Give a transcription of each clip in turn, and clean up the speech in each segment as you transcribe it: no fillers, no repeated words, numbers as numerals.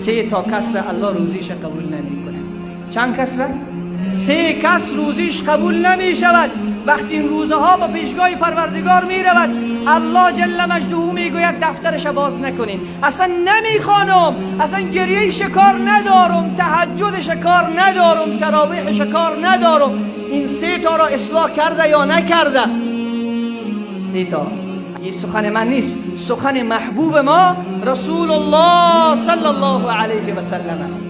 سه تا کس را الله روزیش قبول نمیکنه. چند کس را؟ سه کس روزیش قبول نمی شود. وقتی این روزه ها با پیشگاه پروردگار می رود، الله جل مجده می گوید دفترش باز نکنین، اصلا نمیخوانم، اصلا گریه شکار ندارم، تهجد شکار ندارم، تراویح شکار ندارم. این سه تا را اصلاح کرده یا نکرده؟ سه تا. این سخن من نیست، سخن محبوب ما رسول الله صلی الله علیه و سلم است.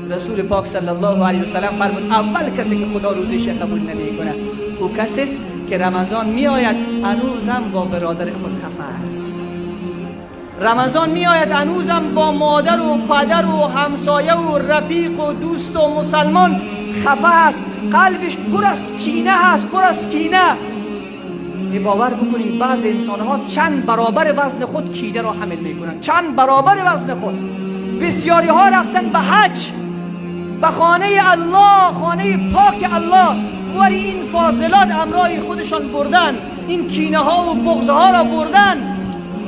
رسول پاک صلی الله علیه و سلم فرمود اول کسی که خدا روزیش قبول نمیکنه او کسی است که رمضان می آید هنوزم با برادر خود خفه است. رمضان می آید هنوزم با مادر و پدر و همسایه و رفیق و دوست و مسلمان خفه است، قلبش پر از کینه است، پر از کینه. باور بکنیم بعض انسان ها چند برابر وزن خود کینه را حمل میکنند، چند برابر وزن خود. بسیاری ها رفتن به حج، به خانه الله، خانه پاک الله، ولی این فاضلات امرای خودشان بردن، این کینه ها و بغض ها را بردن.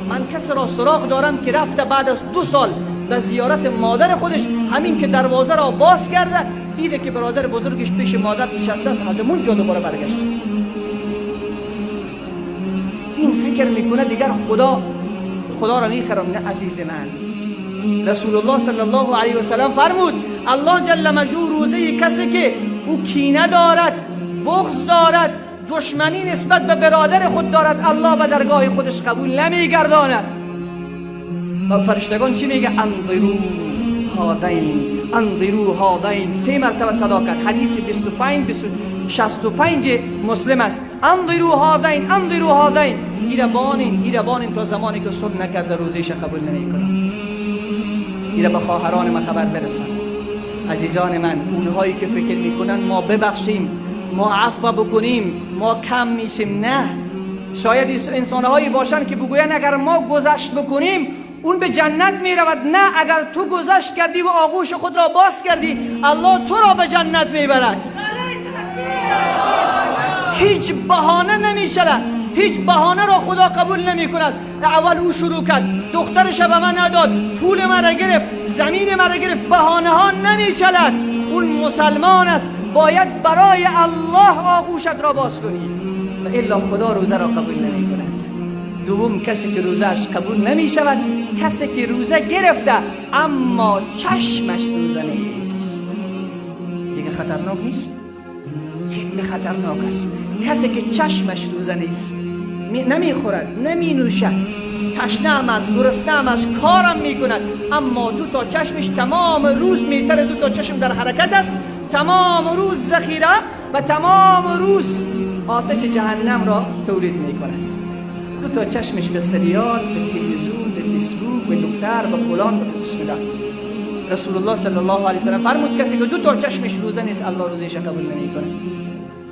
من کس را سراغ دارم که رفته بعد از 2 سال به زیارت مادر خودش، همین که دروازه را باز کرده دیده که برادر بزرگش پیش مادر نشسته است، از جا دوباره برگشت. این فکر میکنه دیگر خدا را میخرم. نه عزیز من، رسول الله صلی الله علیه و سلم فرمود الله جل مجده روزه کسی که او کینه دارد، بغض دارد، دشمنی نسبت به برادر خود دارد، الله به درگاه خودش قبول نمیگرداند. و فرشتگان چی میگه؟ انظروا هذین، انظروا هذین. 3 مرتبه صدا کرد. حدیث 25 65 مسلم است. انظروا هذین، انظروا هذین. ایره بانین، ایره بانین تا زمانی که صلح نکرده روزیش قبول نمیکنه. ایره به خواهران من خبر برسن. عزیزان من، اونهایی که فکر میکنن ما ببخشیم، ما عفو بکنیم، ما کم میشیم، نه. شاید انسانهایی باشن که بگوین اگر ما گذشت بکنیم اون به جنت میرود. نه، اگر تو گذشت کردی و آغوش خود را باز کردی، الله تو را به جنت میبرد. هیچ بهانه نمیشود، هیچ بهانه را خدا قبول نمی کند. اول او شروع کرد، دخترش به من نداد، پول مرا گرفت، زمین مرا گرفت. بهانه ها نمی چلد. اون مسلمان است، باید برای الله آغوشت را باز کنی و الا خدا روزه را قبول نمی کند. دوم کسی که روزهش قبول نمی شود، کسی که روزه گرفته اما چشمش روزه نیست. دیگه خطرناک نیست؟ خیلی خطرناک است. کسی که چشمش روزه نیست، نمیخورد، نمی نوشد، تشنه هم است، گرسنه هم است، کارم میکند، اما 2 تا چشمش تمام روز میتره، 2 تا چشم در حرکت است، تمام روز ذخیره و تمام روز آتش جهنم را تولید میکند. 2 تا چشمش به سریال، به تلویزیون، به فیسبوک، به دختر، به فلان، به بسم الله. رسول الله صلی الله علیه و سلم فرمود کسی که 2 تا چشمش روزه نیست، الله روزیش قبول نمیکنه.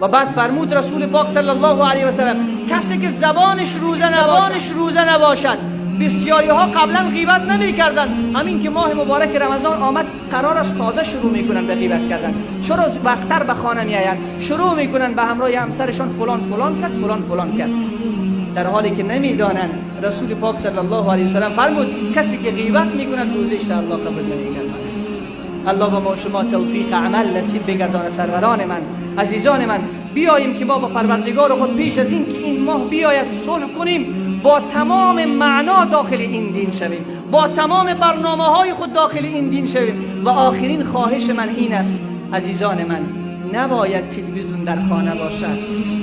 و بعد فرمود رسول پاک صلی الله علیه و سلم کسی که زبانش روزه نباشد. بسیاری ها قبلا غیبت نمی کردن، همین که ماه مبارک رمضان آمد قرار است تازه شروع میکنن به غیبت کردن. چرا وقتر به خانه میآیند، شروع میکنن به همراه همسرشان فلان فلان کرد، فلان فلان کرد، در حالی که نمیدانند. رسول پاک صلی الله علیه و سلم فرمود کسی که غیبت میکند روزش الله قبول نمیگرداند. الله به ما شما توفیق عمل نصیب بگرداند. سروران من، عزیزان من، بیاییم که ما با پروردگار خود پیش از این که این ماه بیاید صلح کنیم، با تمام معنا داخل این دین شویم، با تمام برنامه های خود داخل این دین شویم. و آخرین خواهش من این است عزیزان من، نباید تلویزیون در خانه باشد،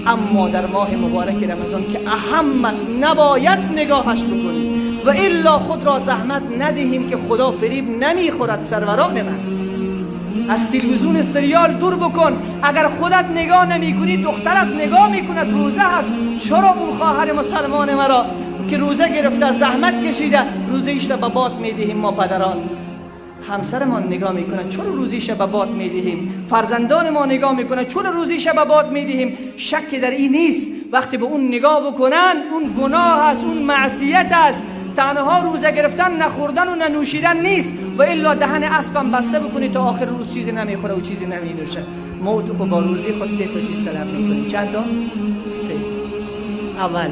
اما در ماه مبارک رمضان که اهم است نباید نگاهش بکنیم و الا خود را زحمت ندهیم که خدا فریب نمیخورد. سروران من، از تلویزیون سریال دور بکن. اگر خودت نگاه نمی کنی دخترت نگاه میکند، روزه هست. چرا اون خواهر مسلمان مرا که روزه گرفته، زحمت کشیده، روزه ایش را به باد میدهیم؟ ما پدران همسرمان نگاه میکنن، چرا روزیش به باد میدهیم؟ فرزندان ما نگاه میکنن، چرا روزیش به باد میدهیم؟ شک در این نیست وقتی به اون نگاه بکنن اون گناه است، اون معصیت است. تنها روزه گرفتن نخوردن و ننوشیدن نیست و الا دهن اسبم بسته بکنی تا آخر روز چیزی نمیخوره و چیزی نمینوشه. موت خود با روزی خود 3 تا چیز طلب میکنیم. چند تا؟ 3. اول،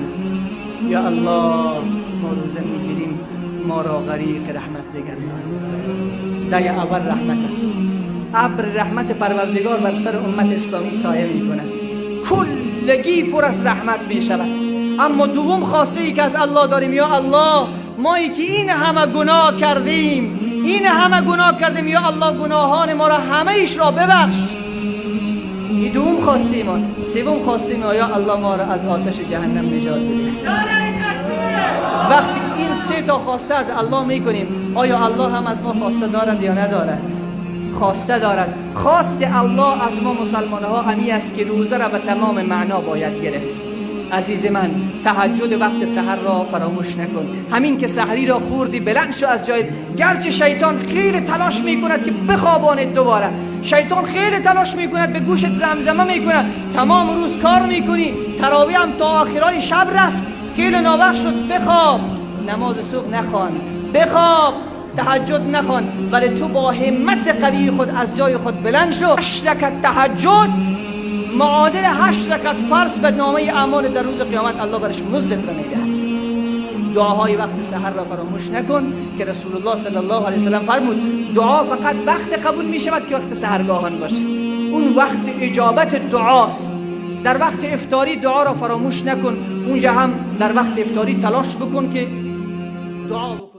یا الله ما روزه میگیریم، ما را غریق رحمت بگردان. دهه اول رحمت است. ابر رحمت پروردگار بر سر امت اسلامی سایه می کند، کلگی پر از رحمت می شود. اما دوم خواسته ای که از الله داریم، یا الله مایی که این همه گناه کردیم، این همه گناه کردیم، یا الله گناهان ما را همه ایش را ببخش. این دوم خواسته ما. سوم خواسته ما، یا الله ما را از آتش جهنم نجات بده. وقتی این سه تا خواسته از الله میکنیم، آیا الله هم از ما خواسته دارد یا ندارد؟ خواسته دارد. خواست الله از ما مسلمان ها همی است که روزه را به تمام معنا باید گرفت. عزیز من، تهجد وقت سحر را فراموش نکن. همین که سحری را خوردی بلند شو از جایت، گرچه شیطان خیلی تلاش میکند که بخواباند دوباره، شیطان خیلی تلاش میکند به گوشت زمزمه میکند، تمام روز کار میکنی، تراویح هم تا آخرای شب رفت، خیلی ناوقت شد، بخواب، نماز صبح نخوان، بخواب، تهجد نخوان، ولی تو با همت قوی خود از جای خود بلند شو. 8 رکعت تهجد معادل 8 رکعت فرض به نامه اعمال در روز قیامت الله برش مزدت را میدهد. دعاهای وقت سحر را فراموش نکن که رسول الله صلی الله علیه وسلم فرمود دعا فقط وقت قبول می شود که وقت سحرگاهان باشد. اون وقت اجابت دعاست. در وقت افطاری دعا را فراموش نکن، اونجا هم در وقت افطاری تلاش بکن که دعا بکن.